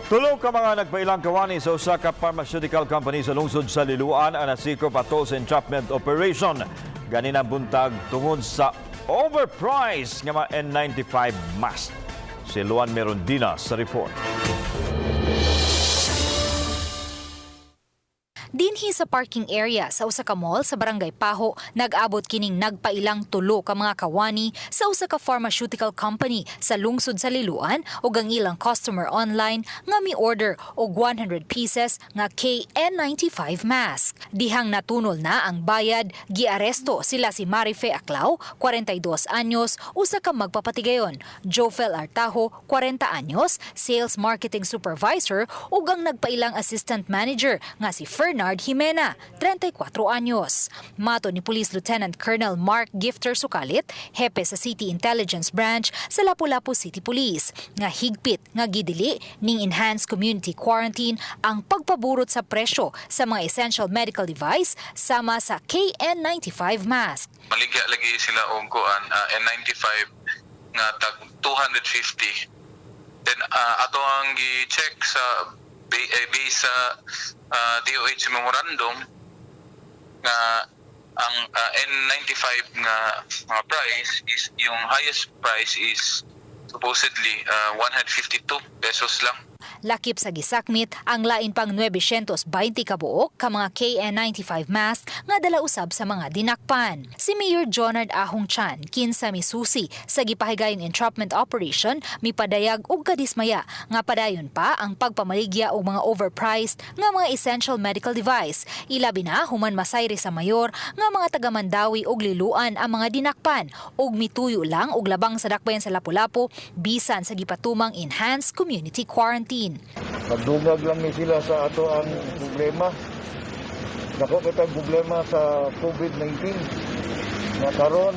Tulo ka mga nagpailang kawani sa usa ka pharmaceutical company sa lungsod sa Liloan ang nasikop ato sa entrapment operation ganina buntag tungod sa overpriced nga mga N95 mask. Si Luan Merondina sa report. Dinhi sa parking area sa usa ka mall sa Barangay Paho, nag-abot kining nagpailang tulo ka mga kawani sa usa ka pharmaceutical company sa lungsod sa Liloan ug ang ilang customer online nga mi-order og 100 pieces nga KN95 mask. Dihang natunol na ang bayad, giaresto sila si Marife Aclao, 42 anyos, usa ka magpapatigayon, Jofel Artajo, 40 anyos, sales marketing supervisor, ug ang nagpailang assistant manager nga si Fernard Jimena, 34 anyos. Matod ni Police Lieutenant Colonel Mark Gifter Sukalit, hepe sa City Intelligence Branch sa Lapu-Lapu City Police, nga higpit nga gidili ning enhanced community quarantine ang pagpaburot sa presyo sa mga essential medical device sama sa KN95 mask. Maligya lagi sila og kuan N95 nga tag 250. Then ato ang gi-check sa base sa DOH memorandum nga ang N95 nga mga price is yung highest price is supposedly 152 pesos lang. Lakip sa gisakmit ang lain pang 920 kabuok ka mga KN95 mask nga dala usab sa mga dinakpan. Si Mayor Jonard Ahong Chan, kinsa misusi sa gipahigayong entrapment operation, mipadayag og kadismaya nga padayon pa ang pagpamaligya og mga overpriced nga mga essential medical device. Ilabi na human masayri sa mayor nga mga taga Mandaue og Liloan ang mga dinakpan ug mituyo lang og labang sa dakbayan sa Lapu-Lapu bisan sa gipatumang enhanced community quarantine. Nagdungag lang ni sila sa ato ang problema. Dako kitang problema sa COVID-19. Nga karon,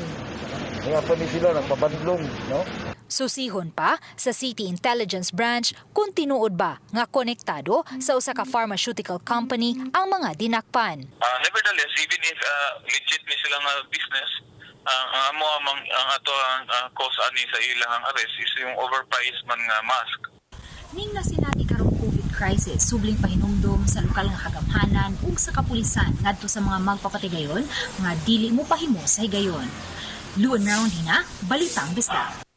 nga pa ni sila nagpabandlong, no? Susihon pa sa City Intelligence Branch kung tinuod ba nga konektado sa usa ka pharmaceutical company ang mga dinakpan. Nevertheless, even if legit ni sila nga business, ang amo amang ang ato ang cause ani sa ilang arrest is yung overpriced man nga mask. Ning nasinati karong COVID crisis, subling pahinumdom sa lokal nga kagamhanan ug sa kapulisan ngadto sa mga magpapatigayon nga dili mo pahimo sa higayon. Luan Roundina, Balitang Bisdak.